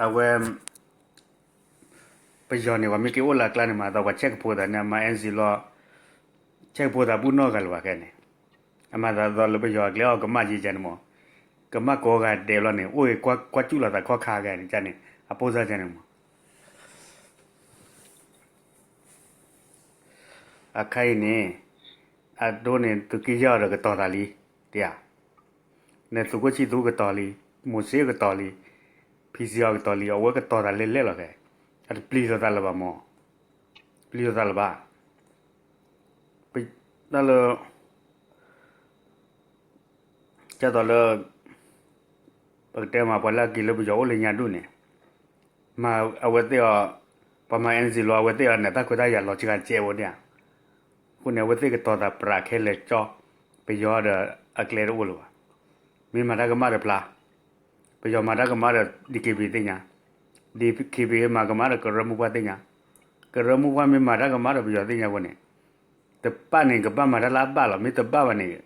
အဝဲ ပယီၤန့ၣ် ပှၤမ့ၢ်က့ၤအိၣ်လၢအကျါန့ၣ် မၤသးပှၤဆဲးကဖိသးန့ၣ် အမၤ NCA လီၤ ဆဲးကဖိသးဘူၣ်နီၢ်ဂၤလၢၤဘၣ်ခဲန့ၣ်, အမၤသးသီလၢပယီၤအကျဲအီၤကမၣ်က့ၤကန့ၣ်မး, ကမၣ်ကိးဂၤဒဲးလီၤန့ၣ် အိၣ်ကွၢ်ကွၢ်စူၣ်လီၤသးခီၣ်ခါဂၤန့ၣ်န့ၣ် အပိၢ်စၢ်ကန့ၣ်မး အခါအံၤန့ၣ် အဒိန့ၣ် သုးက့ယဲၢ်အီၤဒီးကတီၤသးလံ, တယၤ, နသုးခိၣ်ဆံသူကတီၤလံ, မိၤစ့ကတီၤလံ, ဖံစ့အီၤကတီၤလံ, အဝဲကတီၤသးလဲၣ်လဲၣ်လီၤခဲ, အတပျံၤလိာ်သးလၢၤဘၣ်မး, ပျံၤလိာ်သးလၢၤဘၣ်, တၢ်လၢ ကၢ်သိးလၢ ပကတဲမး ပှၤလၢအက့ၤလၢပယီၤအိၣ်လၢညါဒူၣ်န့ၣ်, မၤအဝဲသ့ၣ်အီၤ, ပှၤမၤ NCA လီၤ အဝဲသ့ၣ်အီၤန့ၣ် တၢ်ခွဲးတၢ်ယာ်လီၤစှၤကဲဝဲဒၣ်, အဃိန့ၣ် အဝဲသ့ၣ်ကတီၤသးပြးခဲလၢာ်ကၠီ, ပယီၤဒီးအကျဲတအိၣ်လၢၤဘၣ်, မ့ၢ်မၤတၢ်ကမၣ်ဒီးဖျါ, ပယီၤမၤတၢ်ကမၣ်ဒီး DKBA သ့ၣ်ညါ, DKBA မၤကမၣ်ဒီးကရၢမိၢ်ပှၢ်သ့ၣ်ညါ, ကရၢမိၢ်ပှၢ်မ့ၢ်မၤတၢ်ကမၣ်ဒီးပယီၤသ့ၣ်ညါအဃိန့ၣ်, တပၣ်န့ၣ် ကဘၣ်မၤတၢ်လၢအဘၣ်လီၤ, မ့ၢ်တဘၣ်ဘၣ်န့ၣ်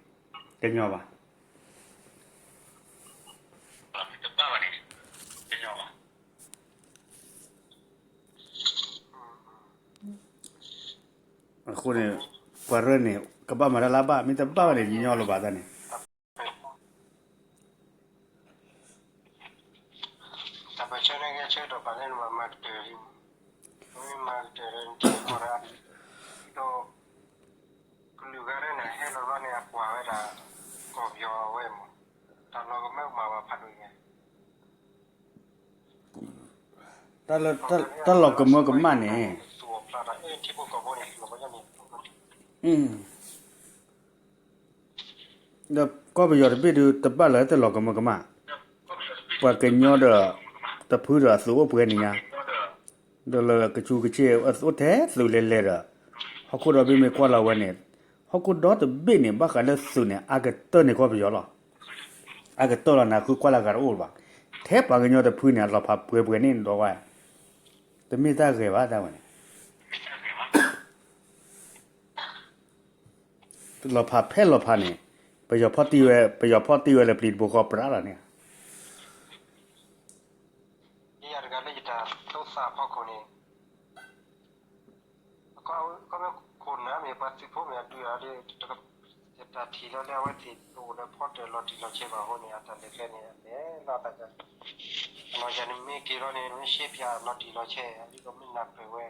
တညီဘၣ်. အဃိန့ၣ် ပှၤရၢန့ၣ် ကဘၣ်မၤတၢ်လၢအဘၣ်, မ့ၢ်တဘၣ်ဘၣ်န့ၣ် ညီညီလၢၤဘၣ်တၢ်န့ၣ် တၢ်ပၢၢ်ဆၢန့ၣ်ဂဲၤဆၢထၢၣ်ပာ်လၢနမၤမၤကတၢၢ်လံ, မ့ၢ်မၤကတၢၢ်ဒီးနထံၣ်ကီၢ်ဒီး, ဒီးကလုာ်ဂၤန့ၣ် ဟဲလီၤဘျီန့ၣ် အကွၢ်ဝဲဒၣ် ကီၢ်ပယီၤအဝဲမး, တၢ်လီၤကမၢကမၣ်ဘၣ်ဖးဒိၣ်ညါ တၢ်လီၤကမၢကမၣ်န့ၣ်, ဒီးကီၢ်ပယီၤတဘ့ၣ်ဒုးတဘၣ်လၢၤတလီၤကမၢကမၣ်, ပှၤကညီဒီး တဖုဒီးအသုးအိၣ်ပှဲၤန့ၣ်ညါ, ဒီးလၢကဆူးကဆ့ၣ်အအိၣ်ထဲသုးလဲၤလဲၤဒီး, ဟီၣ်ခိၣ်ဒီဘ့ၣ်မ့ၢ်ကွၢ်လီၤဝဲန့ၣ်, ဟီၣ်ခိၣ်ဒီတဘ့ၣ်န့ၣ် ဘၣ်ဃးလၢသုးန့ၣ် အါကတၢၢ်န့ၣ်ကီၢ်ပယီၤလီၤ. အါကတၢၢ်လီၤန့ၣ် အဃုကွၢ်လၢဂၤတအိၣ်လၢၤဘၣ်. ထဲပှၤကညီတဖုန့ၣ် အလီၤဖးပှဲၤပှဲၤန့ၣ်ဒီးဝဲ, တမ့ၢ်တၢ်ဂ့ၤဘၣ်တၢ်ဝဲန့ၣ် လီၤဖးဖဲလီၤဖးန့ၣ်, ပယီၤဖီၣ်တံၢ်ဝဲ, ပယီၤဖီၣ်တံၢ်ဝဲလၢပျံၤတဘိဃီပြးလီၤန့ၣ်. ယတဂၤလၢယတၢ်တိသးဖီခိၣ်န့ၣ်, ကီၢ်မ့ၢ်ခိၣ်နၢ်မ့ၢ်ပှၤသုးဖိမ့ၢ်အဒုးအီၤဒီး, ယတၢ်ထံၣ်လီၤလၢအဝဲသ့ၣ်တအိၣ်လၢဖီတၢၣ်လီၤတံၢ်လီၤဆဲးဘၣ်အဃိန့ၣ် အတၢ်လဲၤကျဲန့ၣ် အလဲၤလီၤတၢ်က, အနီၢ်ယၤန့ၣ်မ့ၢ်က့ၤလီၤန့ၣ် မ့ၢ်ရှဲပၠးလီၤတံၢ်လီၤဆဲး အဒ်သိးမ့ၢ်နၢ်ပၢၢ်ဝဲ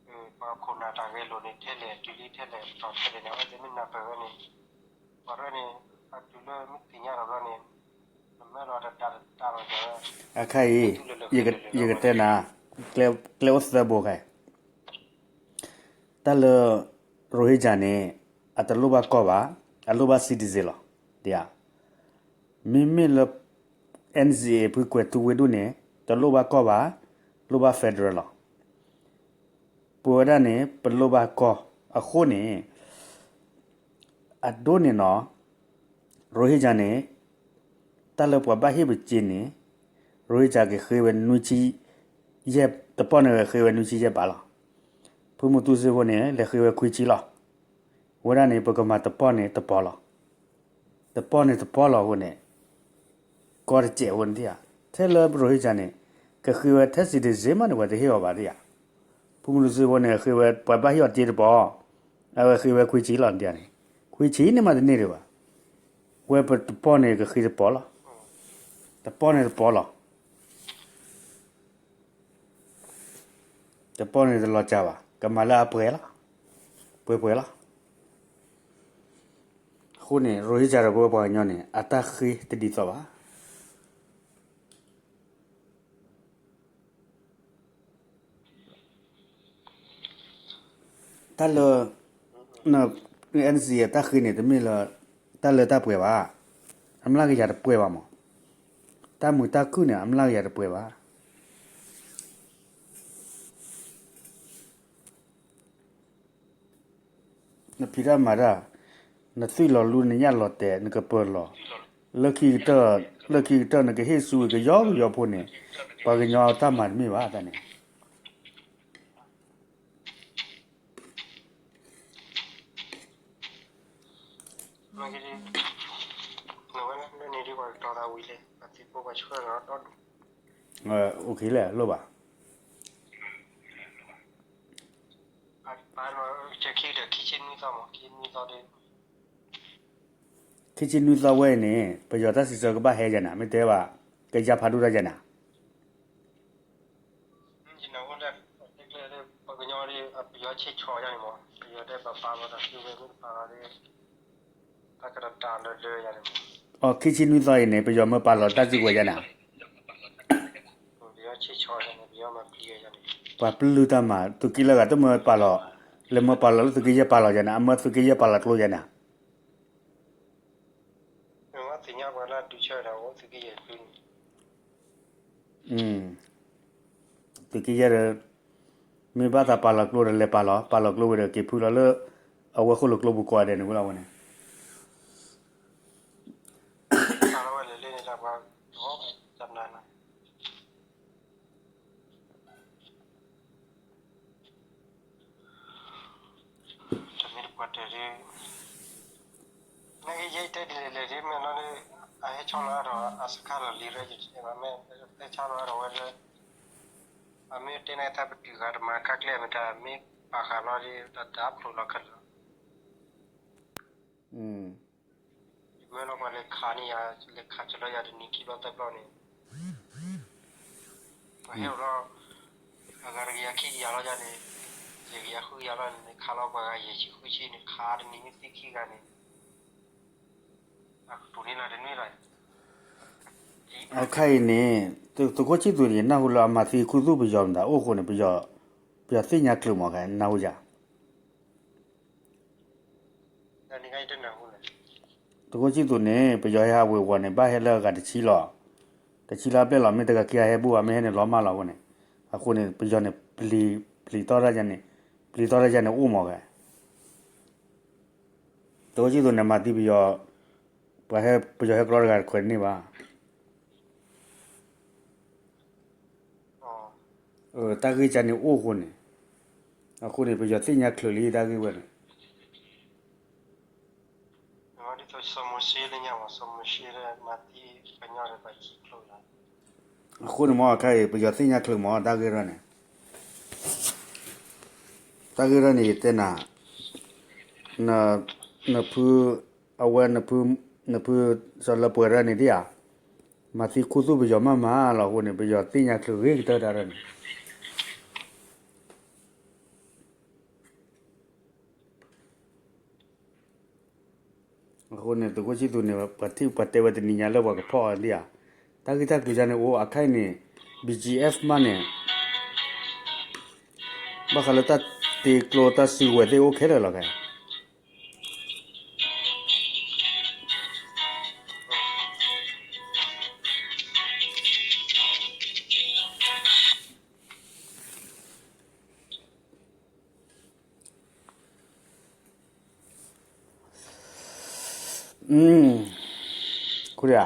ပှၤခိၣ်နၢ်တၢ်ဂဲၤလိာ်န့ၣ် ထဲလဲၣ်တုၤလံထဲလဲၣ်ပတီၢ်ထဲလဲၣ်န့ၣ် အဝဲသ့ၣ်မ့ၢ်နၢ်ပၢၢ်ဝဲန့ၣ်, ပှၤရဲၣ်န့ၣ်, အတုၤလၢမ့ၢ်သ့ၣ်ညါလီၤဘျီန့ၣ်, နမၢလီၤတတၢ်တတၢ်လီၤဒီး, အခါအံၤ, ယကတဲနၤ, ကျဲအိၣ်သၢဘိခါ, တၢ်လၢ Rohingya န့ၣ်, အတလိၣ်ဘၣ်ကီၢ်ဘၣ်, အလိၣ်ဘၣ် citizen လီၤ. ဒ်ဧါ, မ့မ့ၢ်လၢ NCA ဖုကွဲးထူဝ့ၢ်ဒူၣ်န့ၣ်, တလိၣ်ဘၣ်ကီၢ်ဘၣ်, လိၣ်ဘၣ် federal လီၤ. ပဝဲဒၣ်န့ၣ် ပလိၣ်ဘၣ်ကီၢ်အဃိန့ၣ်, အဒိန့ၣ်နီၤ, Rohingya န့ၣ်, တၢ်လၢပှၤဘၣ်ဟ့ၣ်ပစ့န့ၣ်, Rohingya ကဃ့ဝဲနွံဆံယဲၢ်, တပီၢ်န့ၣ်ကဃ့ဝဲနွံဆံယဲၢ်ဘးလီၤ. ဖုမူတူစ့ဖိန့ၣ် လဲၤဃ့ဝဲခွံဆံလီၤ. ဝဲဒၣ်န့ၣ် ပကမၤတပီၢ်န့ၣ်တပီၢ်လီၤ. တပီၢ်န့ၣ်တပီၢ်လီၤအဃိန့ၣ်, ကီၢ်တစဲးအဃိန့ၣ်ဧါ, ထဲလၢ Rohingya န့ၣ်, ကဃ့ဝဲထဲ citizen မးန့ၣ် ပှၤတဟ့ၣ်အီၤဘၣ်ဧါ. ဖုမူတူစ့ဖိန့ၣ် ဃ့ဝဲပှၤဘၣ်ဟ့ၣ်အီၤစ့တပီၢ်, အဝဲဃ့ဝဲခွံဆံလီၤန့ၣ်ဧါန့ၣ်, ခွံဆံန့ၣ်မးတန့ၢ်ဒံးဘၣ်. ဝဲပတပီၢ်န့ၣ်ကဃ့တပီၢ်လီၤ. တပီၢ်န့ၣ်တပီၢ်လီၤ. တပီၢ်န့ၣ်တလီၤစှၤဘၣ်, ကမၤလၢအပှဲၤလီၤ. ပှဲၤပှဲၤလီၤ. အဃိန့ၣ် Rohingya ဒီးပဝဲပှၤကညီန့ၣ် အတၢ်ဃ့တဒ်သိးဘၣ်. တၢ်လၢ NCA တၢ်ဃ့န့ၣ် တမ့ၢ်လၢ တၢ်လၢတၢ်ပှဲၤဘၣ်. အမျးကယၤတပှဲၤဘၣ်မး. တၢ်မုာ်တၢ်ခုၣ်န့ၣ် အမျးကယၤတပှဲၤဘၣ်. နဖံးတၢ်မၤတၢ်, နသွံၣ်လီၤလူ နညၣ်လီၤတဲာ် နကပၢၤလီၤ, လၢခံကတၢၢ်, လၢခံကတၢၢ် နကဟ့ၣ်ဆူကယီကယီဖိန့ၣ်, ပှၤကညီတၢ်မၤတမ့ၢ်ဘၣ်တၢ်န့ၣ် မ့ၢ်က့ၤ, လၢန့ၣ်ဒ်ပှၤကတီၤသးဝံၤလဲၣ်, ပှၤသံၣ်ဖိပှၤဆှၢလီၤဒီဒူၣ်, အိၣ်ခံလဲၣ်လိၣ်ဘၣ်. ခံဆံနွံသီဝဲအံၤန့ၣ် ပယီၤတၢ်စံးဆၢကဘၣ်ဟဲယၤနၤ မ့ၢ်တဲဘၣ် ကယါဖးဒိၣ်တၢ်ယၤနၤ. အီ ခံဆံနွံသီအံၤန့ၣ် ပယီၤမ့ၢ်ပာ်လီၤတၢ်စုကဝဲၤယၤန့ၣ် ပယီၤမ့ၢ်ပာ်လီၤတၢ်စုကဝဲၤယၤန့ၣ် ပှၤပျုၢ်တၢ်မၤ သုးက့လွံၢ်ဂၤတမၢပာ်လီၤ, လဲၤမၢပာ်လီၤလၢသုးက့ယဲၢ်ပာ်လီၤယၤန့ၣ် အမၢသုးက့ယဲၢ်ပာ်လီၤကျိယၤန့ၣ် သုးက့ယဲၢ်ဒီး မ့ၢ်ဘၣ်သးပာ်လီၤကျိဒီးလဲၤပာ်လီၤ, ပာ်လီၤကျိဝဲဒီးက့ၤဖုလီၤလၢ အဝဲဃိၣ်လိာ်ကျိပူၤကိးဂၤဒဲးန့ၣ်ဝဲလီၤဝဲန့ၣ် တမ့ၢ်တပှၤတဲဒ် နကယဲၢ်တဲဒ်လဲၣ်လဲၣ်ဒ်မ့ၢ်နီၢ်ဒ် အဟဲဆီလီၤအါထီၣ်အစခါလီၤလံရၢယတဲဘၣ်မ့ၢ် ဟဲဆီလီၤအါထီၣ်ဝဲလၢ အမ့ၢ်တဲန့ၣ်တၢ်ပတုာ်ဃာ်တမၤခါကျဲမတၤ မ့ၢ်ပာ်ဃာ်လီၤဒ်တၢ်ဒၣ်ဖျိးလီၤခဲလၢာ် ယမၢလီၤပှၤလဲၤခးန့ၢ်ယၤ လဲၤခးကလီယၤတနံၤခံဘျီသၢဘျီန့ၣ် ပှၤဟဲအိၣ်လီၤ အဂၤတကယၤခံကယၤလီၤယၤန့ၣ် ယဲၢ်ကယၤဃုကယၤလီၤန့ၣ် ခးလီၤပှၤဂၤယဲၢ်ဆံဃုဆံန့ၣ် ခးတနံၤမ့ၢ်သံခံဂၤန့ၣ် အကတိၤန့ၢ်လီၤတန့ၢ်လီၤ အခါအံၤန့ၣ် သုးခိၣ်ဆံၣ်သူးန့ၣ် နၢ်ဟူလၢအမၤသံခူသူၣ်ပယီၤမတၤအိၣ်အဃိန့ၣ် ပယီၤသ့ၣ်ညါချုးမး နၢ်ဟူယၤ သုးခိၣ်ဆံၣ်သူးန့ၣ် ပယီၤဟဲဟးဝ့ၤဝီၤန့ၣ် ဘၣ်ဟဲလၢအဂၤတဆံလီၤ. တဆံလီၤအဘျဲၣ်လီၤ မ့ၢ်တဂၤခံဂၤဟဲဘူၣ်ဘၣ် မ့ၢ်ဟဲန့ၣ်လီၤမၢ်လီၤအဃိန့ၣ် အဃိန့ၣ် ပယီၤန့ၣ် ပျံၤသီၣ်တၢ်ယၤန့ၣ် ပျံၤသီၣ်တၢ်ယၤန့ၣ်အိၣ်မးဂဲ သုးခိၣ်ဆံၣ်သူးန့ၣ် မၤသံပယီၤ ပှၤဟဲ ပယီၤဟဲကျီတဂၤတခွဲးန့ၣ်ဘၣ် တၢ်ဂ့ၢ်ကန့ၣ်အိၣ်အဃိန့ၣ် အဃိန့ၣ် ပယီၤသ့ၣ်ညါချုးလံတၢ်ဂ့ၢ်ဝဲန့ၣ် အဃိန့ၣ်မ့ၢ်ခဲအံၤ ပယီၤသ့ၣ်ညါချုးမး တၢ်ဂ့ၢ်ရၢန့ၣ် တၢ်ဂ့ၢ်ရၢန့ၣ် ယတဲနၤ နဖု အဝဲ နဖု စီၤလၢပှဲၤရၢန့ၣ်ဒ်ဧါ မၤသံခူသူၣ်ပယီၤမးမးလီၤအဃိန့ၣ် ပယီၤသ့ၣ်ညါချုးဂ့ၤကတၢၢ်တၢ်ရၢန့ၣ် အဃိန့ၣ် သုးခိၣ်ဆံၣ်သူးန့ၣ် ပှၤထံၣ်ပှၤတဲဝဲတနံၤညါလၢပှၤကဖီၣ်အီၤဒ်ဧါ တၢ်ဂ့ၢ်တၢ်ကျိၤယါန့ၣ်အိၣ် အခါအံၤန့ၣ် BGF မးန့ၣ် ဘၣ်ဃးလၢတၢ်တ့ကျိတၢ်စုကဝဲၤသ့ၣ်အိၣ်ခဲလၢာ်လီၤခဲ ခူဒဧါ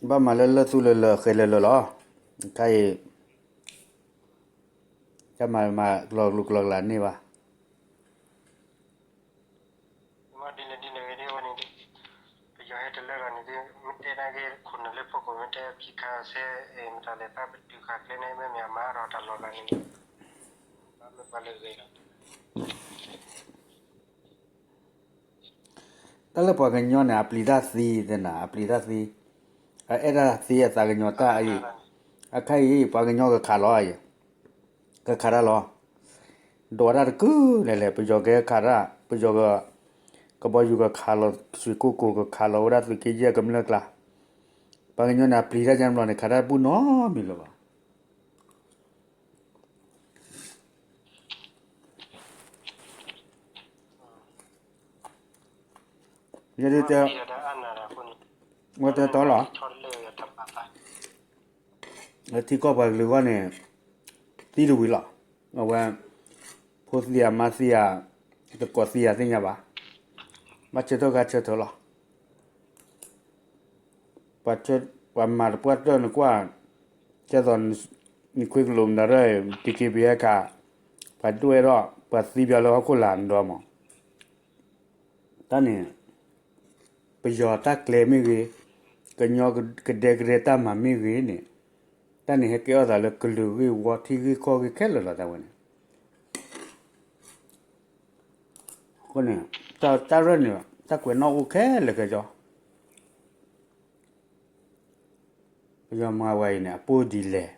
ဘၣ်မၤလၢလၢသူလၢလၢဃဲလၢလၢလီၤ ခဲအံၤ တၢ်မၤမၤကျီကျိကျီကျါန့ၢ်ဘၣ် ဒ်လဲၣ်ဒ်လဲၣ်ဂ့ၤဒ်ဝဲန့ၣ် ပယီၤဟဲတလၢဂၤန့ၣ်ဒ် မ့ၢ်တဲနာ်က့ခိၣ်နၢ်လၢဖီခိၣ် မ့ၢ်တဲဖံးခါဆဲ မတၤလဲၣ် တၢ်ပတုာ်ဃာ်ကျဲန့ၣ် မ့မ့ၢ်အမၤအါထီၣ်တၢ်လီၢ်ဂၤန့ၣ် ဘၣ်မ့ၢ်ပှၤလၢအဂ့ၤလီၤ တၢ်လၢပှၤကညီန့ၣ် အပျံၤတၢ်သံတဲနၤ အပျံၤတၢ်သံ အအဲၣ်တၢ်သံအသးကညီၤတၢ်အံၤ အခါအံၤ ပှၤကညီကခးလီၤအံၤ ကခးတၢ်လီၤ ဒိးတၢ်တကုာ်လဲၣ်လဲၣ် ပယီၤကဟဲခးတၢ် ပယီၤက ကဘီယူၤကခးလီၤ ရွှေကုက္ကို ကခးလီၤဝဲဒၣ်သုးက့ယဲၢ်ကမျၢၢ်ကျါ ပှၤကညီန့ၣ် အပျံၤတၢ်ယါန့ၣ်ဘျီန့ၣ် ခးတၢ်တဘူၣ်နီတမံၤလၢၤဘၣ် ယဲဒ်တဲ ဝဲတဲတီလီၤ ထံကီၢ်ပှၤကလုာ်ဂီၢ်န့ၣ် သံတဝံၤလီၤ အဝဲ ဖိသံဧါမါသံဧါ တကိးသံဧါသ့ၣ်ညါဘၣ် ဘၣ်ဆၢထၢၣ်ဂၤဆၢထၢၣ်လီၤ ပှၤမၤတပှၢ်တၢၢ်နကွၢ် ကဲသိး နခွ့ကလိာ်မတၤရဲၣ် DKBA ခး ပှၤဒွဲၣ်ထီၣ် ပှၤသံပှၤလၢဟီၣ်ခိၣ်လာ်နဒီမး တၢ်န့ၣ် ပယီၤတၢ်ကျဲမ့ၢ်ဂ့ၤ, ကညီကဒဲကဒဲတၢ်မၤမ့ၢ်ဂ့ၤန့ၣ်, တၢ်န့ၣ်ဟဲကဲထီၣ်သးလၢကလုာ်ဂ့ၢ်ဝီ ထံဂ့ၢ်ကီၢ်ဂ့ၢ်ခဲလၢာ်လီၤ တၢ်ဝဲန့ၣ်. အဃိန့ၣ် တၢ်ရၢၢ်န့ၣ် တၢ်ကွဲးနီၣ်အိၣ်ခဲလၢာ်ခဲဆ့ ပယီၤမၤဝဲအံၤန့ၣ် အပိၢ်ဒ်လဲၣ်.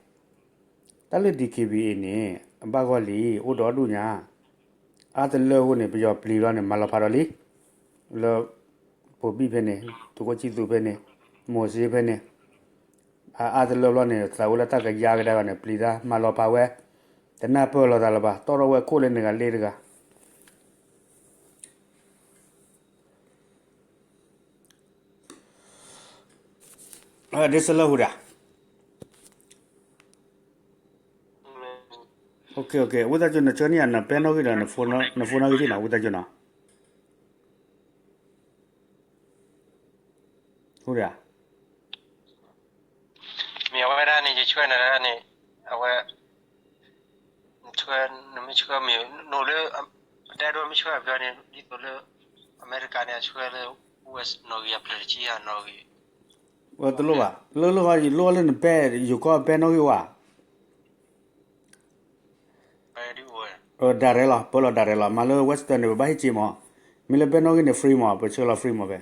တၢ်လၢ DKBA န့ၣ် အဘၣ်ဂီၢ်လံ အိၣ်ဒီးဒူၣ်ညါ, အါတလၢအဃိန့ၣ် ပယီၤပျံၤဘျီန့ၣ် မၤလီၤဖးဒီးလံ. လၢ ပိာ်ဘံၣ်ဖဲန့ၣ်, သုးခိၣ်ဆံသူးဖဲန့ၣ်, မိၤစ့ဖဲန့ၣ်, အအါတလၢဘျီန့ၣ် သးအိၣ်လၢတၢ်ကယါကဒါဂီၤန့ၣ် ပျံၤတၢ်မၤလီၤဖးဝဲ, တနၢ်ပၢၢ်လိာ်သးလၢၤဘၣ်, တီၣ်ထီၣ်ဝဲခိၣ်လၢန့ၣ်ဂၤလ့တဂၤ ဒ်စလၢဟူဒၣ်, ဝံသးစူၤ နဆှၢန့ၢ်ယၤ နပဲနီၣ်ဂံၢ်ဒီး န phone နီၣ်ဂံၢ်သ့ၣ်နီၤ ဝံသးစူၤနီၤ. ဟူဒၣ်, မ့ၢ်အဝဲဒၣ်န့ၣ် ယဆှၢနၤဒၣ်န့ၣ်, အဝဲ နဆှၢ, နမ့ၢ်ဆှၢမ့ၢ်, နအိၣ်လၢ ပတဲဒိမ့ၢ်ဆှၢဘျီန့ၣ် ဒ်သိးလၢ အမဲရကၤန့ၣ် အဆှၢလၢ West နီၣ်ဂံၢ် အဖျၢၣ်တဆံယဲၢ်နီၣ်ဂံၢ်, ဝဲတလိၣ်ဘၣ်, လၢလၢ လိၣ်လၢနပဲ, ယိၤကီၢ်ပဲနီၣ်ဂံၢ်ဝဲ direct လီၤ, ပၢလီၤ direct လီၤ. မ့ၢ်လၢ Western န့ၣ် ပဘၣ်ဟ့ၣ်စ့မး, မ့ၢ်လၢပဲနီၣ်ဂံၢ်န့ၣ် free မး, ပဆှၢလီၤ free မးဖဲ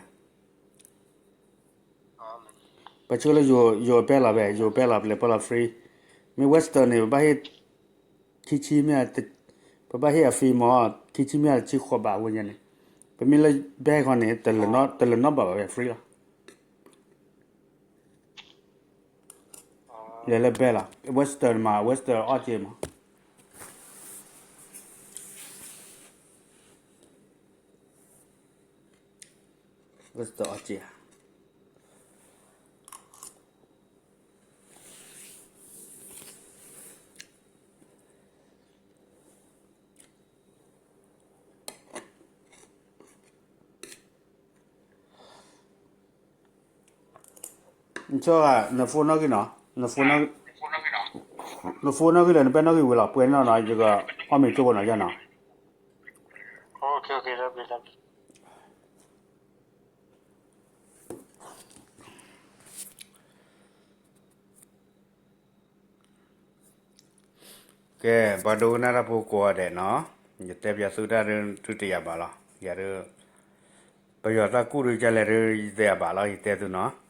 ပဆှၢလၢယိၤပဲလီၤဖဲ, ယိၤပဲလီၤ ပလဲၤပၢလီၤ free. မ့ၢ် Western န့ၣ် ပဘၣ်ဟ့ၣ် ခံဆံမ့ၢ်, ပဘၣ်ဟ့ၣ်အ fee မး, ခံဆံမ့ၢ်တဆံဃိးဘးဝဲညါန့ၣ်, ပမ့ၢ်လၢပဲခီန့ၣ် တလၢၤနီတဘးဘၣ်ဖဲ free လီၤ. လဲၤလၢပဲလီၤ, Western မး, Western အီၣ်စ့မး, Western အီၣ်စ့ဧါ. န phone နီၣ်ဂံၢ်နီၤ, န phone နီၣ်ဂံၢ်လၢနပဲနီၣ်ဂံၢ်ဝံၤလီၤ, ပှဲၤန့ၣ်နီၤ ယကအီၣ်မ့ၤကၠိဖိနီၤယါနီၤ. ကဲ ပှၤဒိကနၣ်တၢ်ဖိကိးဂၤဒဲးနီၤ, ယတဲပၠးသုတၢ်ဒုး သုတယာ်ဘၣ်လီၤ. ယၤဒုး ပယီၤတၢ်ကူၣ်ဒုးကလဲၣ်ဒုး ယတဲယၤဘၣ်လီၤ, ယတဲသုနီၤ.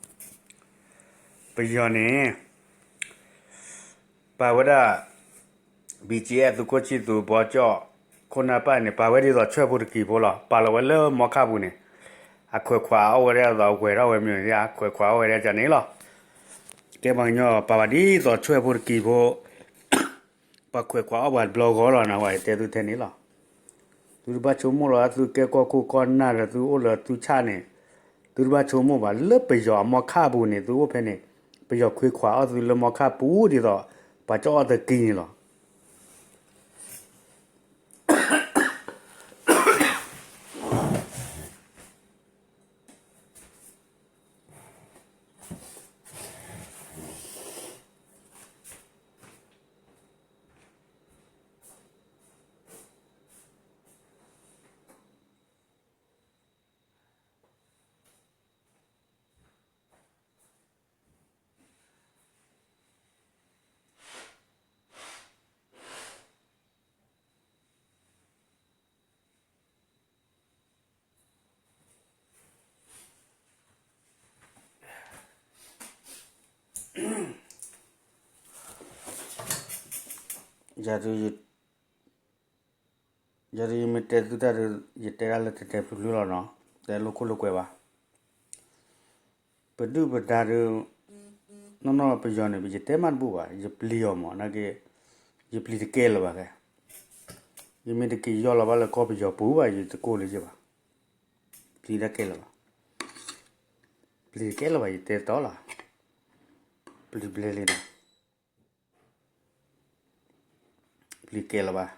ပယီၤန့ၣ် ပာ်ဝဲဒၣ် BGF သုးခိၣ်ဆံသူး ဘီကၠီၣ် ခိၣ်နၢ်ပၢ်န့ၣ် ပာ်ဝဲဒ်သိးဆှဲၣ်ဖိတကံၤဖိလီၤ. ပာ်လီၤဝဲလၢမီခါပူၤန့ၣ် အခွဲးခွးအီၣ်ဝဲဒၣ်အသိး ဝဲၤထီၣ်ဝဲမ့ၢ်န့ၣ် အခွဲးခွးအီၣ်ဝဲဒၣ်န့ၣ်လီၤ. ကဲပှၤကညီ ပာ်ဝဲဒ်သိးဆှဲၣ်ဖိတကံၤဖိ ပှၤခွဲးခွးအီၣ်ပှၤတဘျီဂီၢ်လီၤနၤ ဝဲတဲသုထဲန့ၣ်လီၤ. သုတဘၣ်ဆိကမိၣ်လီၤ သုကဲကီၢ်ခိၣ်ကီၢ်နၢ်ဒီး သုအိၣ်လၢသုဆၣ်န့ၣ်, သုတဘၣ်ဆိကမိၣ်ဘၣ် လၢပယီၤအမီခါပူၤန့ၣ် သုအိၣ်ဖဲန့ၣ် ပယီၤခွဲးခွးအီၣ်သုလၢမီခါပူၤဒ်သိး ပှၤကၠီၣ်အီၣ်သကံန့ၣ်လီၤ.ယၤဒုးယမ့ၢ်တဲသုတၢ်ဒုး ယတဲဒၣ်လၢတဲတဲဖျုဖျုလီၤနီၤ, တဲလိာ်ခိၣ်လိာ်ကွဲဘၣ်. ပဒုၣ်ပဒါဒုး နီၢ်နီၢ်ပယီၤန့ၣ် ယတဲမးတဘူၣ်ဘၣ်, ယပျံၤအီၤမး နာ်က့ ယပျံၤတကဲလၢၤဘၣ်ခဲ, ယမ့ၢ်တက့ၤယီၢ်လီၤဘၣ်လၢကီၢ်ပယီၤပူၤဘၣ် ယတကိၢ်လၢၤဘၣ်, ပျံၤတကဲလၢၤဘၣ်, ပျံၤတကဲလၢၤဘၣ် ယတဲတီလီၤ, ပျံၤဘျဲလံနီၤ. ပျံၤကဲလၢၤဘၣ်.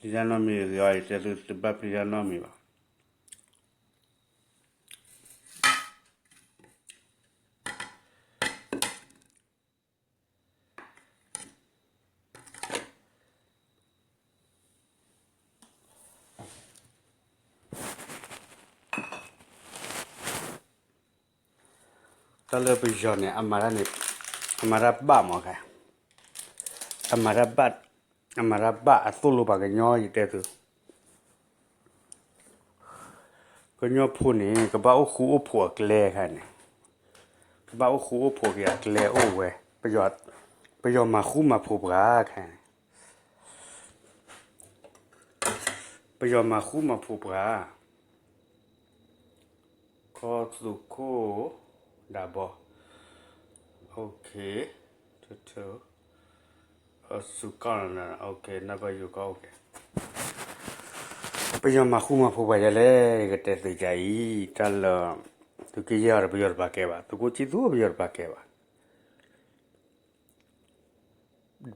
ပျံၤတၢ်နီတမံၤဂ့ၤအီၤ ယတဲသုတဘၣ်ပျံၤတၢ်နီတမံၤဘၣ်. တၢ်လၢပယီၤန့ၣ် အမၤတၢ်န့ၣ် အမၤတၢ်ဘၣ်မးခါ, အမၤတၢ်ဘၣ်, အမၤတၢ်ဘၣ်အသိၣ်လိပှၤကညီ ယတဲသု ကညီဖိန့ၣ် ကဘၣ်အိၣ်ဃူအိၣ်ဖိးအကျဲခါန့ၣ်, ကဘၣ်အိၣ်ဃူအိၣ်ဖိးက့ၤအကျဲအိၣ်ဝဲ, ပယီၤမၤဃူမၤဖိးပှၤခါန့ၣ်, ပယီၤမၤဃူမၤဖိးပှၤ, ခီသူၣ်ခိၣ်ဒၣ်ဘီ, အိၣ်ခ့, ထၢထၢ, စူၤကီၢ်, အိၣ်ခ့, နဘၣ်ယူၤကီၢ်, အိၣ်ခ့, ပယီၤမၤဃူမၤဖိးပှၤယဲလဲၣ်, ယကတဲသုကအံၤ, တၢ်လၢ သုးက့ယဲၢ်အီၤဒီးပယီၤတပာ်ကဲဘၣ်, သုးခိၣ်ဆံသူအီၤပယီၤတပာ်ကဲဘၣ်,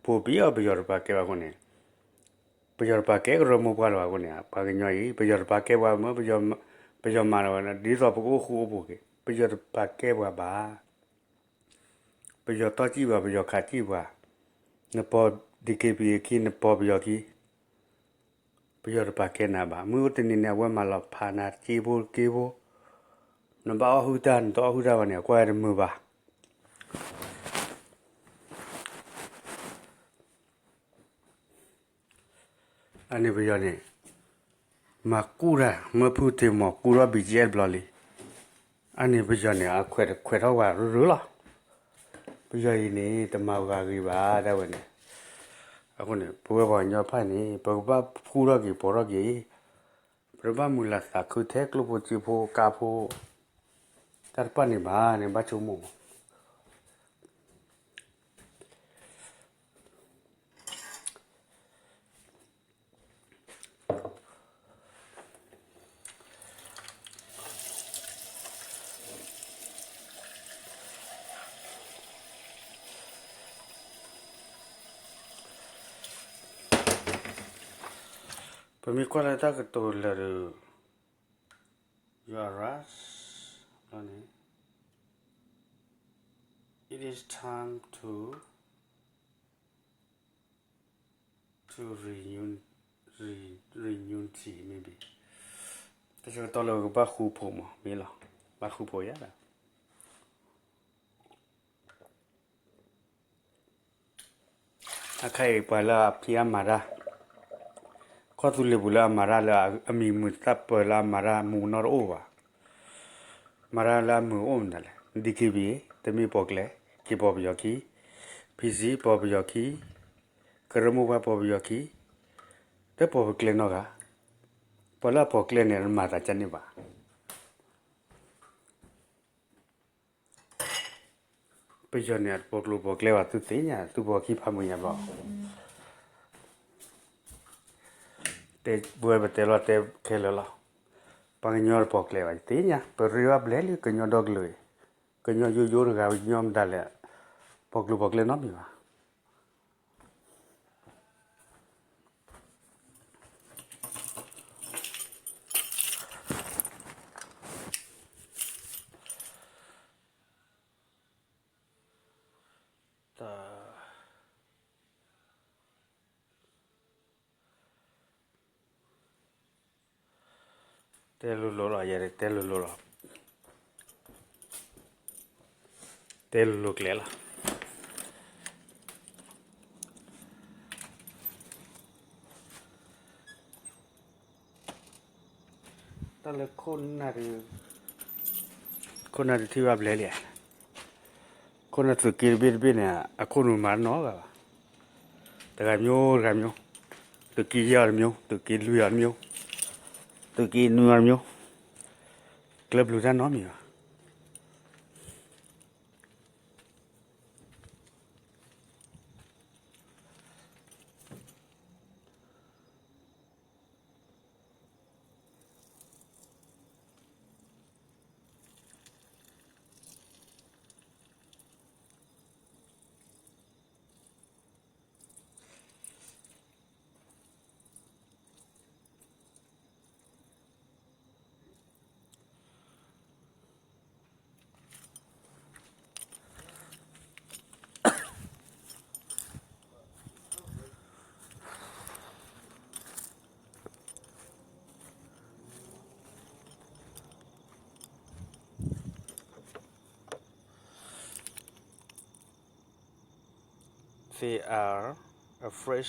ဘိၣ်ဘံၣ်အီၤပယီၤတပာ်ကဲဘၣ်အဃိန့ၣ်, ပယီၤတပာ်ကဲကရၢမိၢ်ပှၢ်လၢၤဘၣ်အဃိန့ၣ် ပှၤကညီအံၤ ပယီၤတပာ်ကဲပှၤမ့ၢ် ပယီၤမၤလီၤဝဲ ဒ်သိးပကအိၣ်ဃူအိၣ်ဖိးက့ၤ ပယီၤတပာ်ကဲပှၤဘၣ်. ပယီၤတီၢ်စံၣ်ပှၤ ပယီၤခးစံၣ်ပှၤ, နပိာ် DKBA ခံ နပိာ်ပယီၤခံ ပယီၤတပာ်ကဲနၤဘၣ်. မုၢ်အိၣ်တနံၤန့ၣ် အဝဲမၤလီၤဖးနၤစ့ဖိက့ဖိ, နဘၣ်အီၣ်ဟုၣ်တၢ် နတအီၣ်ဟုၣ်တၢ်ဘၣ်န့ၣ် အကွၢ်တမုာ်ဘၣ်. အန့ၣ်ပယီၤန့ၣ် မၤကူၣ်တၢ် မၢဖုတ့ၢ်မီၢ်ကူၣ်ထီၣ် BGF တဘျီလံ. အန့ၣ်ပယီၤန့ၣ် အခွဲးတခွဲးထီၣ်ဝဲရုၢ်ရုၢ်လီၤ. ပယီၤအံၤန့ၣ် တမၤပှၤဂ့ၤဘၣ်ဒၣ်ဝဲန့ၣ်. အဃိန့ၣ် ပဝဲပှၤကညီတဖၣ်န့ၣ် ပကဘၣ်ဃူထီၣ်က့ၤဖိးထီၣ်က့ၤ, ပတဘၣ်မုာ်လၤသးခုထဲကျိဖိစ့ဖိကါဖိ တၢ်တဖၣ်န့ၣ်ဘၣ်န့ၣ် ဘၣ်ဆိကမိၣ်မး. ပမ့ၢ်ကွၢ်လၢတၢ်ကတိၤလၢာ်ဒီး you are right န့ၣ် it is time to to renew, re, renew tea maybe. တၢ်ဆၢကတီၢ်လၢပကဘၣ်ဃူဖိးမး မ့ၢ်လီၤ. ဘၣ်ဃူဖိးယၤဒီး အခါအံၤပှၤလၢအဖံးအမၤတၢ်, ကီၢ်သူလ့ၤပူၤလၢအမၤတၢ်လၢအမံၤမုာ်သၣ်ပၢၤလၢအမၤတၢ်မူနီတအိၣ်ဘၣ်. မၤတၢ်လၢအမုာ်အိၣ်မနုၤလဲၣ်. DKBA တမ့ၢ်ပိာ်ကျဲ, က့ၤပိာ်ပယီၤခံ, PC ပိာ်ပယီၤခံ, ကရၢမိၢ်ပှၢ်ပိာ်ပယီၤခံ, တပိာ်ပကျဲနီတဂၤ. ပှၤလၢအပိာ်ကျဲန့ၣ် တမၤသးကန့ၢ်ဘၣ်. ပယီၤန့ၣ် အတပိာ်ကျိၤပိာ်ကျဲဘၣ် သုသ့ၣ်ညါ သုပိာ်ခံဖးမုၢ်ညါဘျီ. တဲဝဲပတဲလီၤတဲခဲလၢာ်လီၤ. ပှၤကညီတပိာ်ကျဲဘၣ် ယသ့ၣ်ညါ ပရ့ဘၣ်ဘျဲၣ်လံ ကညီဒီကလုာ်အံၤ, ကညီယိယိတဂၤ ကညီမတၤလဲၣ် ပိာ်ကျိၤပိာ်ကျဲနီတမံၤဘၣ်. တၢ် တဲလိၤလိၤလီၤ ယဲဒၣ်တဲလိၤလိၤလီၤ. တဲလိၤလိၤကျဲလီၤ. တၢ်လၢခိၣ်နၢ်ဒုး ခိၣ်နၢ်ဒုးထံၣ်ဘၣ်ဘျဲၣ်လံဧါ. ခိၣ်နၢ်သုးက့တဘ့ၣ်တဘ့ၣ်န့ၣ် အခိၣ်နူာ်မၤနီတဂၤဘၣ်. တဂၤမျိုး တဂၤမျိုး, သုးက့ယဲၢ်အီၤတမျိုး, သုးက့လွံၢ်အီၤတမျိုး, သုးက့နွံအီၤတမျိုး, ကျဲဘျုးတၢ်နီတမံၤဘၣ်. တၢ် They are afraid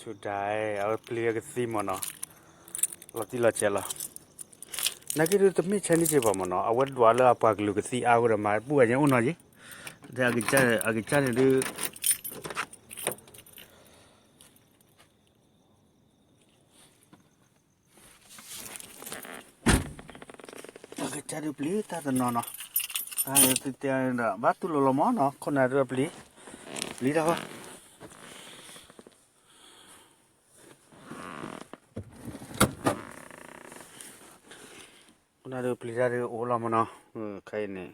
to die. အဝဲပျံၤအကသံမ့ၢ်နီၤ, လီၤတံၢ်လီၤဆဲးလီၤ. နာ်က့ဒုးတမ့ၢ်ဆဲန့ၣ်က့ဘၣ်မ့ၢ်နီၤ, အဝဲဒွးလၢအပှၤကလုာ်ကသံအါဝဲဒီးမၤပူၣ်ဝဲညါအိၣ်နီၤယံၤ, အကစၢ်န့ၣ်ဒုး အကစၢ်ဒုးပျံၤတၢ်တနီၤနီၤ, တၢ်တဲဒီး ဘၣ်တူၢ်လိာ်လီၤမ့ၢ်နီၤ, ခိၣ်နၢ်ဒုးပျံၤ, ပျံၤတၢ်ဃီ, ခိၣ်နၢ်ဒုးပျံၤတၢ်ဒုးအိၣ်လီၤမ့ၢ်နီၤ, ခဲအံၤန့ၣ်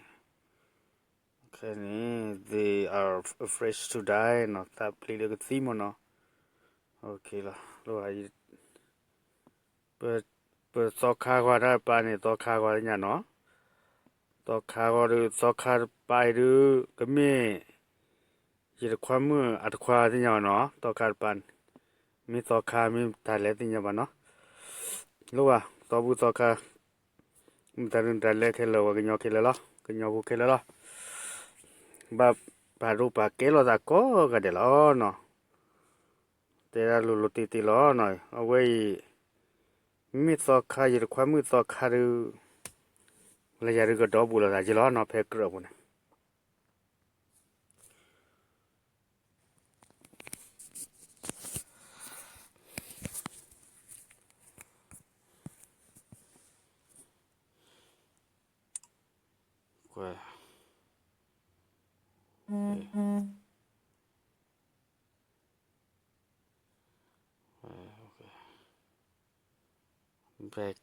ခဲအံၤန့ၣ် they are afraid to die နီၤ, သးပျံၤလၢကသံမ့ၢ်နီၤ, လီၤ ပသီခါဂီၤတၢ်တပၤန့ၣ် သီခါဂီၤသ့ၣ်ညါနီၤ, သီခါဂီၤဒုး သီခါတပၤအံၤဒုး ကမ့ၢ် ယတခွါမုၣ်အတခွါသ့ၣ်ညါဘၣ်နီၤ, သီခါတပၤန့ၣ် မ့ၢ်သီခါမ့ၢ်တၢ်လဲၣ်သ့ၣ်ညါဘၣ်နီၤ, လီၤ သီဘူၣ်သီခါ မ့ၢ်တၢ်ဒုးတၢ်လဲၣ်ခဲလၢာ် ဝဲကညီခဲလၢာ်လီၤ, ကညီဖိခဲလၢာ်လီၤ, ဘၣ်ပာ်ဒိၣ်ပာ်ကဲလိာ်သးကိးဂၤဒဲးလီၤနီၤ, တဲဒၣ်လိၤလိၤတ့ၢ်တ့ၢ်လီၤ, အဝဲအံၤ မ့ၢ်သီခါ ယတခွါမုၣ်သီခါဒုး လၢယၤဒုးကဒီဘူးလိာ်သးက့လီၤနီၤ, ဖဲကြၢးပူၤန့ၣ် Back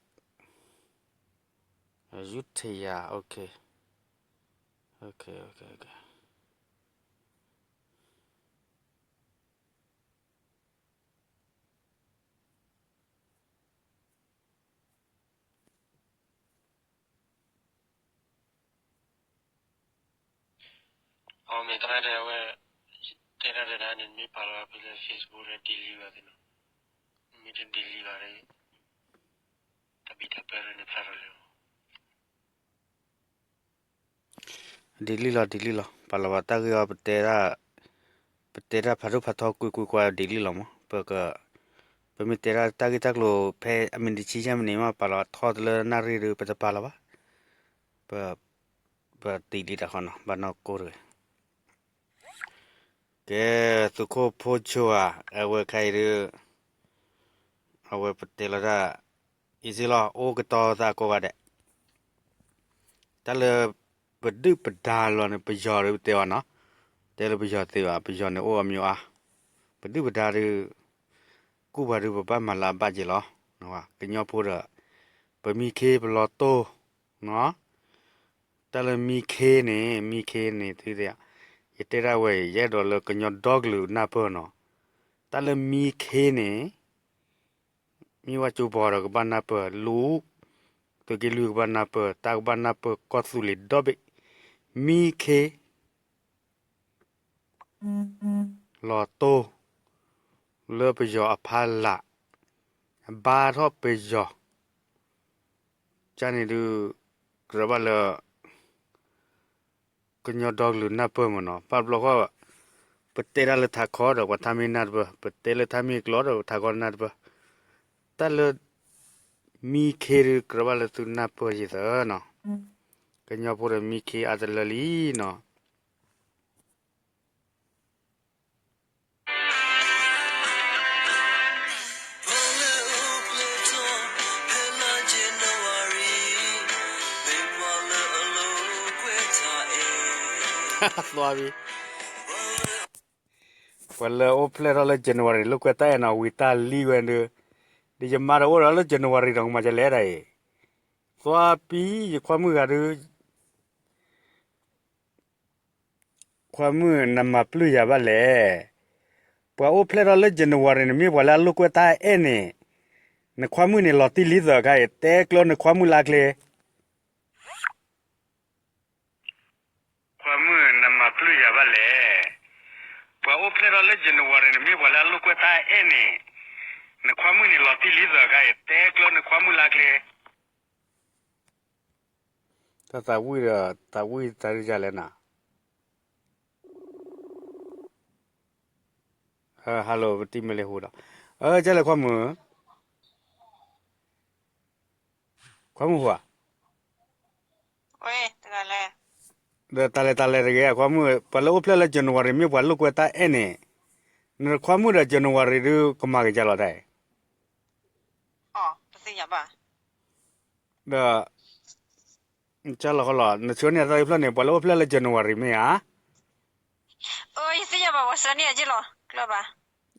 အယူထယၤ okay, okay, okay, okay. အမ့ၢ်တၢ်ဒဲးဝဲ တဲတၢ်ဒဲးန့ၣ် မ့ၢ်ပာ်လီၤဖဲလၢ Facebook လၢ delete ဘၣ်သ့ၣ်နီၤ, မ့ၢ်တ delete ဘၣ်ဒီး တၢ်ဘံၣ်တၢ်ဘၢလၢန့ၣ်ဖျါထီၣ်လံ delete လီၤ delete လီၤ, ပာ်လီၤဘၣ်တၢ်ဂ့ၢ်အီၤ ပတဲတၢ်ဖးဒိၣ်ဖးထီကွ့ၢ်ကွ့ၢ်ကွ့ၢ် delete လီၤမး, ပမ့ၢ်တဲတၢ်တၢ်ဂ့ၢ်တၢ်ကျိၤဖဲအမံးနံးဆံယဲၢ်မံးနံးမး ပာ်လီၤထီၣ်တလၢနၣ်ရံၣ်ဒုး ပတပာ်လီၤဘၣ်, ပ ပ delete တၢ်ဃီနီၤ ဘၣ်နီၢ်ကိၢ်တဂ့ၤ. ကဲ သုးခိၣ်ဖိဆိဧါ, အဝဲခါအံၤဒုး အဝဲပတဲလီၤတၢ် easy လီၤ အိၣ်ကတီၤသးကိးဂၤဒဲး, တၢ်လၢ ပဒုၣ်ပဒါလီၤန့ၣ် ပယီၤဒုးပတဲအီၤနီၤ, တဲလၢပယီၤသ့ဘၣ် ပယီၤန့ၣ်အိၣ်အမံၤအါ, ပဒုၣ်ပဒါဒုး ကူၣ်ပှၤဒုးပဘၣ်မၤလၢအဘၣ်က့ၤလီၤ, ကညီဖိဒီး ပမံခ့ပလီၤတိၢ် နီၤ, တၢ်လၢမံခ့န့ၣ် မံခ့န့ၣ် သုသ့ၣ်, ယတဲဒၣ်ဝဲ ယအဲၣ်ဒိးလၢကညီဒီကလုာ်နၢ်ပၢၢ်နီၤ, တၢ်လၢမံခ့န့ၣ် မ့ၢ်ဝဲကၠိဘီဒီးကဘၣ်နၢ်ပၢၢ်, လူၤ သုးက့လွံၢ်ကဘၣ်နၢ်ပၢၢ်, တၢ်ကဘၣ်နၢ်ပၢၢ်ကီၢ်သူလ့ၤဒီဘ့ၣ်, မံခ့ လီၤတိၢ် လၢပယီၤအဖီလာ်, ဘါထီၣ်ပယီၤ, ကန့ၣ်ဒုး ကြၢးဘၣ်လၢ ကညီဒီကလုာ်နၢ်ပၢၢ်မ့ၢ်နီၤ, ဘၣ်တဘျီဃီ ပတဲတၢ်လၢထးခီဒီး ပှၤထါမ့ၢ်နၢ်တပၢၢ်, ပတဲလၢထါမ့ၢ်ကျိာ်ဒီး ပထးခီနၢ်တပၢၢ်, တၢ်လၢ မံခ့ဒုး ကြၢးဘၣ်လၢသုနၢ်ပၢၢ်ယသးနီၤ, ကညီဖိဒီးမံခ့အါတလၢလံနီၤ. ပှၤလၢအိၣ်ဖျဲၣ်ထီၣ်လၢ January လိာ်ကွဲတၢ်အဲၣ်နီၤ ဝံၤတၢ်လံဝဲဒုး, ဒ်ယမါဒီးအိၣ်ဒီးလၢ January ဒီးကမၤဒ်လဲၣ်ဒၣ်အံၤ, သွါပံၤ ယခွါမုၣ်ဂၤဒုး ခွါမုၣ် နမၤပျုၢ်ယၤဘၣ်လဲၣ်. ပှၤအိၣ်ဖျဲၣ်ထီၣ်လၢ January န့ၣ် မ့ၢ်ပှၤလၢအလိာ်ကွဲတၢ်အဲၣ်န့ၣ်, နခွါမုၣ်န့ၣ် လီၤတံၢ်လံသၢခါအံၤ တဲကျၢနခွါမုၣ်လၢကျဲ ခွါမုၣ် နမၤပျုၢ်ယၤဘၣ်လဲၣ်. ပှၤအိၣ်ဖျဲၣ်ထီၣ်လၢ January န့ၣ် မ့ၢ်ပှၤလၢအလိာ်ကွဲတၢ်အဲၣ်န့ၣ်, နခွါမုၣ်န့ၣ် လီၤတံၢ်လံသၢခါအံၤ တဲကျၢနခွါမုၣ်လၢကျဲ တၢ်သးဝံၣ်ဒီး သးဝံၣ်တၢ်ဒ်လဲၣ်နၤ. hello ပတံၤမ့ၢ်လၢဟူဒီး, ကဲလဲၣ်ခွါမုၣ်, ခွါမုၣ်ဟူဧါ, ဒီးတၢ်လဲၤတၢ်လဲၤတဂ့ၤ ခွါမုၣ် ပှၤလၢအိၣ်ဖျဲၣ်လၢ January မ့ၢ်ပှၤလိာ်ကွဲတၢ်အဲၣ်န့ၣ်, နခွါမုၣ်ဒီး January ဒုးကမၤက့ၤကၢ်လီၤတၢ်အံၤ, ဒီး ကၢ်လီၤဃီလီၤ နဆှၢန့ၢ်အသီတဖျၢၣ်န့ၣ် ပှၤလၢအိၣ်ဖျဲၣ်လၢ January မ့ၢ်ဧါ,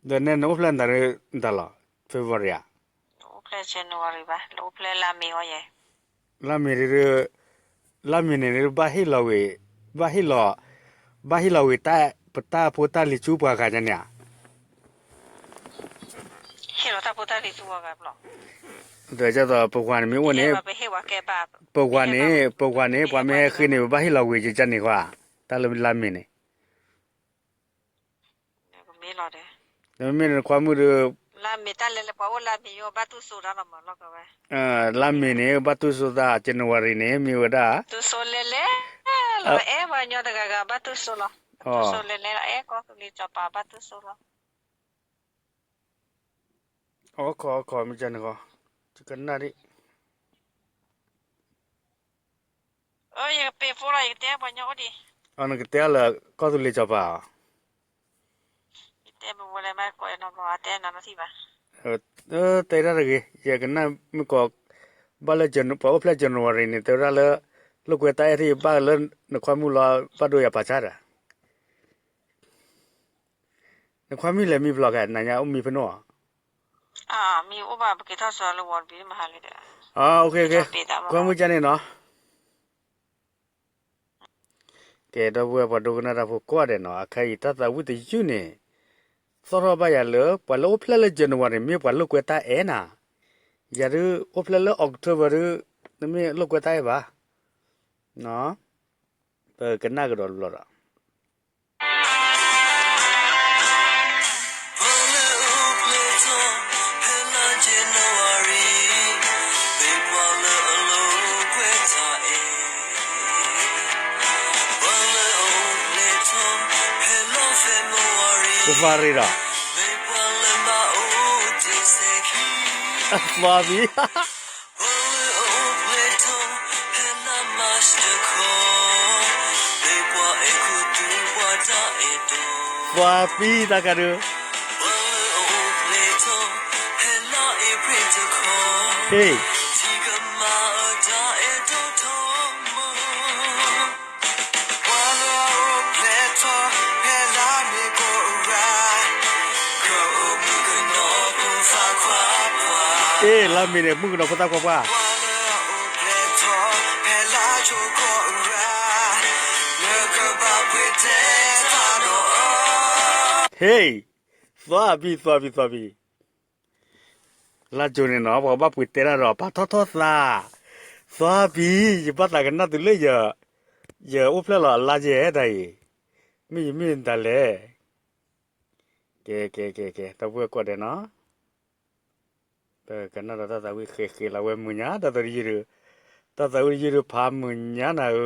ဒီးနဲနအိၣ်ဖျဲၣ်နတၢ်လီၤ February ဧါ, လါမ့ၤဒုး, လါမ့ၤန့ၣ်ဒုး ဘၣ်ဟ့ၣ်လီၤဝံၤ, ဘၣ်ဟ့ၣ်လီၤ, ဘၣ်ဟ့ၣ်လီၤဝံၤတၢ် ပတၢ်ဖိတၢ်လံၤဆူပှၤဂၤညါန့ၣ်ဧါ, ဒီးကသိးပဝၤန့ၣ်မ့ၢ်အိၣ်န့ၣ်, ပဝၤန့ၣ်, ပဝၤန့ၣ် ပှၤမ့ၢ်ဟဲဃ့န့ၣ် ပဘၣ်ဟ့ၣ်လီၤဝံၤကန့ၣ်ခွါ, တၢ်လၢလါမ့ၤန့ၣ် မ့မ့ၢ်နခွါမုၣ်ဒီး, လါမ့ၤန့ၣ် ဘၣ်တူၢ်စိသး January န့ၣ် မ့ၢ်ဝဲဒၣ်, အဲၣ်ပှၤညီတဂၤဂၤဘၣ်တူၢ်စိလီၤ, တူၢ်စိလဲၤလဲၤလီၤ အဲၣ်ကီၢ်သူလ့ၤစီၤပၤဘၣ်တူၢ်စိလီၤ, အိၣ်ခိးအိၣ်ခိးမ့ၢ်ကန့ၣ်ဃီ, ယကနၣ်ဒံး ယကပ့ၤဖိလီၤ ယကတဲပှၤညီအိၣ်ဒံး, နကတဲလၢကီၢ်သူလ့ၤစီၤပၤဧါ, တဲဝဲဒၣ်တဂ့ၤ ယကနၣ်မုၢ်ကီး, ဘၣ်လၢပှၤအိၣ်ဖျဲၣ် January န့ၣ် တဲဝဲဒၣ်လၢ လိာ်ကွဲတၢ်အဲၣ်ထံၣ်ဘၣ်လၢနခွါမုၣ်လီၤ ဘၣ်ဒိယၤပာ်ဆါတၢ်, နခွါမုၣ်လဲၤမံဖျိးခဲ နညါအိၣ်မံဖဲန့ၣ်ဧါ, ခွါမုၣ်ကန့ၣ်နီၤ, ကဲဒီပုၢ်ဝဲၢ်ပှၤဒိကနၣ်တၢ်ဖိကိးဂၤဒဲးနီၤ အခဲအံၤတၢ်သးဝံၣ်တယုၢ်န့ၣ်, သီၣ်ထီၣ်ဘၣ်ယၤလၢ ပှၤလၢအိၣ်ဖျဲၣ်လၢ January န့ၣ် မ့ၢ်ပှၤလိာ်ကွဲတၢ်အဲၣ်နၤ, ယၤဒုးအိၣ်ဖျဲၣ်လၢ October ဒုး, တမ့ၢ်လိာ်ကွဲတၢ်အဲၣ်ဘၣ်, ပကနၣ်ကဒီးတဘျီဒီး ပဖးရ့ဒီး သွါဘံ သွါဘံတၢ်ကါဒုး ဟ့ၣ် အ့ၣ် လါမ့ၤန့ၣ် မုၣ်ကနီၤဖိသၣ်ခွါပှၢ်, ဟ့ၣ်, သွါဘံ သွါဘံ သွါဘံ, လါကၠိန့ၣ်နီၤ ပှၤဘၣ်ပှ့ၤတဲတၢ်ဒီး ပာ်ထီၣ်ထီၣ်သး, သွါဘံ ယဘၣ်သးကနၣ်တုၤလၢ ယအိၣ်ဖျဲၣ်လီၤအလါယဲၢ်တၢ်အံၤ, မ့ၢ်ယမ့ၢ်ဒ်လဲၣ်, ကဲ ကဲ ကဲ ကဲ ဒီပုၢ်ဝဲၢ်ကိးဂၤဒဲးနီၤ, ပကနၣ်ဒီးတၢ်သးဝံၣ်ဃဲးဃဲးလီၤဝဲမုၢ်ညါ တၢ်သးဝံၣ်တယုၢ်ဒုး, တၢ်သးဝံၣ်တယုၢ်ဒုးဖးမုၢ်ညါနၤဧ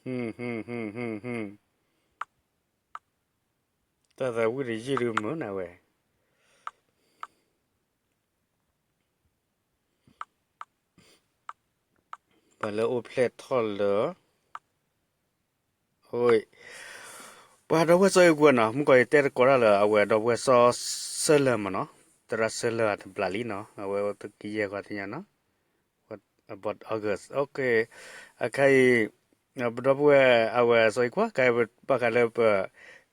ၢ, တၢ်သးဝံၣ်တယုၢ်ဒုးမုာ်နၤဝဲ ပှၤလၢအိၣ်ဖျဲၣ်ထီၣ်လၢ ပှၤဒီပုၢ်ဝဲၢ်စီၤအ့ၣ်ကွဲနီၤ မုၢ်ကီးယတဲတကိးတၢ်လၢ အဝဲဒီပုၢ်ဝဲၢ်စီၤစၢလၢမနီၤ သရၣ်စၢလၢအတဘျးလံနီၤ အဝဲတကယဲၢ်ဃီသ့ၣ်ညါနီၤ about August, အခဲအံၤ ပဒီပုၢ်ဝဲၢ်အဝဲစီၤအ့ၣ်ကွဲ ခဲအံၤဘၣ်ဃးလၢပ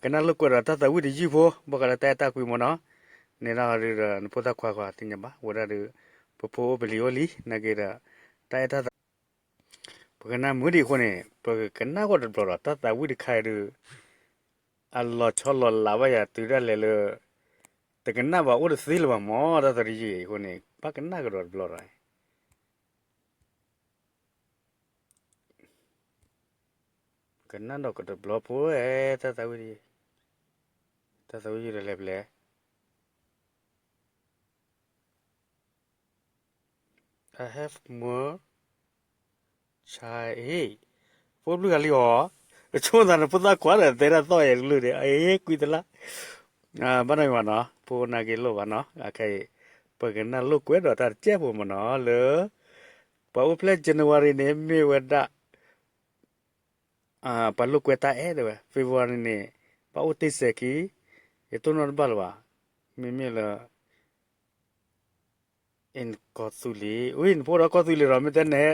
ကနၣ်လိာ်ကွဲဒီးတၢ်သးဝံၣ်တယုၢ်ဖိ ဘၣ်ဃးလၢတၢ်အဲၣ်တၢ်ကွံမနီၤ နဲဒၣ်ဟီဒုးဒီးနဖိသၣ်ခွါဃီသ့ၣ်ညါဘၣ် ဝဲဒၣ်ဒုး ပဖိအိၣ်ပလံၤအိၣ်လံ နာ်က့ဒီး တၢ်အဲၣ်တၢ်သး ပကနၣ်မုာ်ဒံးအဃိန့ၣ် ပကကနၣ်ဂီၢ်တဘျီဒီး တၢ်သးဝံၣ်တခါအံၤဒုး အလီၤဆီလီၤလးဘၣ်ယၤတုၤဒၣ်လဲာ်လၢ တကနၣ်ဘၣ်အိၣ်တသ့လၢၤဘၣ်မၢ် တၢ်သးဝံၣ်တယုၢ်အံၤအဃိန့ၣ် ဘၣ်ကနၣ်ကဒီးတဘျီဒီး ကနၣ်ဒီးကတဘျီဖိဝဲ တၢ်သးဝံၣ်တယုၢ် တၢ်သးဝံၣ်တယုၢ်ဒီးလဲၤပလဲၤ I have more child ဟ့ၣ် ဖိဘျုးဂၤလံအီၤ ကဆိသးန့ၣ် ဖိသၣ်ခွါဒီး တဲတၢ်သီၣ်ယဲတကလုာ်န့ၣ် အ့ ကွံတလၢ်, ဘၣ်နီၢ်မးနီၤ, ဖိနၢ်က့လိၣ်ဘၣ်နီၤ, အခဲအံၤ ပကနၢ်လိာ်ကွဲဒီးတၢ်တစဲးဖိမးနီၤ လၢ ပှၤအိၣ်ဖျဲၣ် January န့ၣ် မ့ၢ်ဝဲဒၣ် ပှၤလိာ်ကွဲတၢ်အဲၣ်တဲဝဲ, February န့ၣ် ဘၣ်အိၣ်တ့ၢ်စဲးခံ, ယတိၢ်နီၣ်တဘၣ်လၢၤဘၣ်, မ့မ့ၢ်လၢ အ့ နကီၢ်သူလ့ၤ, အ့ နဖိဒီးကီၢ်သူလ့ၤဒီး မ့ၢ်တဲနဲ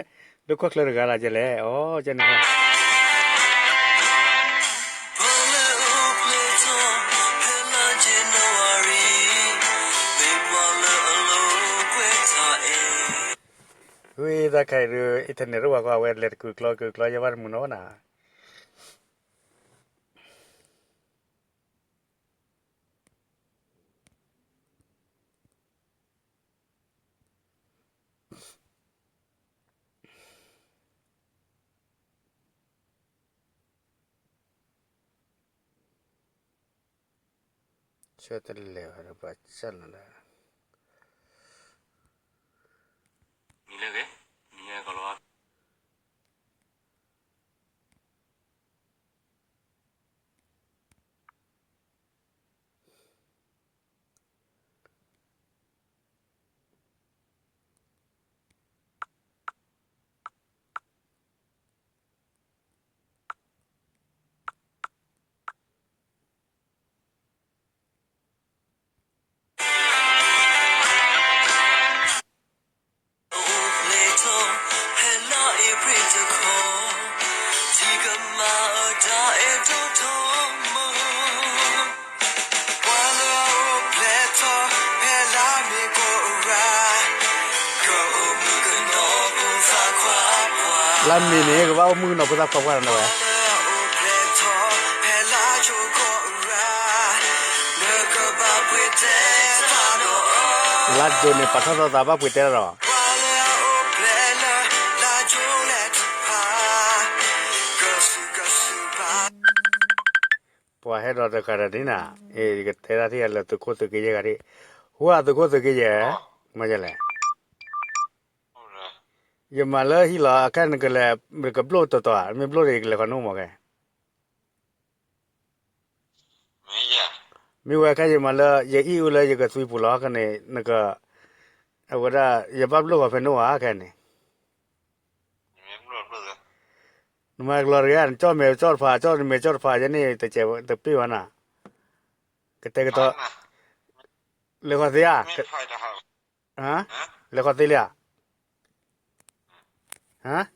လၢကွၢ်ချၢတဂၤလၢ်ကလဲၣ်, အီ ကန့ၣ် ဝံသးခဲအံၤဒုး internet တအိၣ်ဘၣ်ဃီ အဝဲလဲၤတကုာ်ကျီကုာ်ကျီ ယဲဘၣ်တမုာ်နီၣ်နၤ. ဆၢတလဲၤဘၣ်ဒီး ပှၤစၢ်လီၤလၢ မံၤလၢဂ့ၤ, မံၤလၢကလီၤ. လါမ့ၤန့ၣ် ကဘၣ်အိၣ်မုၣ်ကနီၤဖိသၣ်ခွါပှၢ်န့ၣ်ဝဲ, လါကၠိန့ၣ် ပာ်ထီၣ်သီသးဘၣ်ပှ့ၤတဲလီၤ. ပှၤဟဲဒီးတဂၤဒီးဒ်နၤ, ယကတဲဒၣ်ထံၣ်ယၤလၢသုးခိၣ်သုးက့ယဲၢ်ဂၤဒၣ်, ဟူဧါသုးခိၣ်သုးက့ယဲၢ်, မ့ၢ်လဲၣ်, ယမၤလၢဟံၣ်လီၤ အခဲနကလဲၤ ကဘျိၣ်တီၤတီၤဧါ, မ့ၢ်ဘျိၣ်ဒီး ယကလဲၤဃီၤနအိၣ်မးခဲ မ့ၢ်ဝဲခဲအံၤမးလၢ ယအံၣ်အူလၢယကသွံပူၤလီၤခဲန့ၣ် နက, အဝဲဒၣ် ယဘၣ်ဘျိၣ်ဃီၤဖဲနအိၣ်ဧါခဲန့ၣ်, နမၤကလီၤတဂ့ၤ နကၠီၣ်မဲာ်ကၠီၣ်တဖၣ် ကၠီၣ်မဲာ်ကၠီၣ်တဖၣ် ယဲန့ၣ် တကဲးတပ့ၢ်ဘၣ်နၤ, ကတဲကတီၤ, လဲၤဃီၤသ့ဧါ, လဲၤဃီၤသ့လံဧါ, ဟါ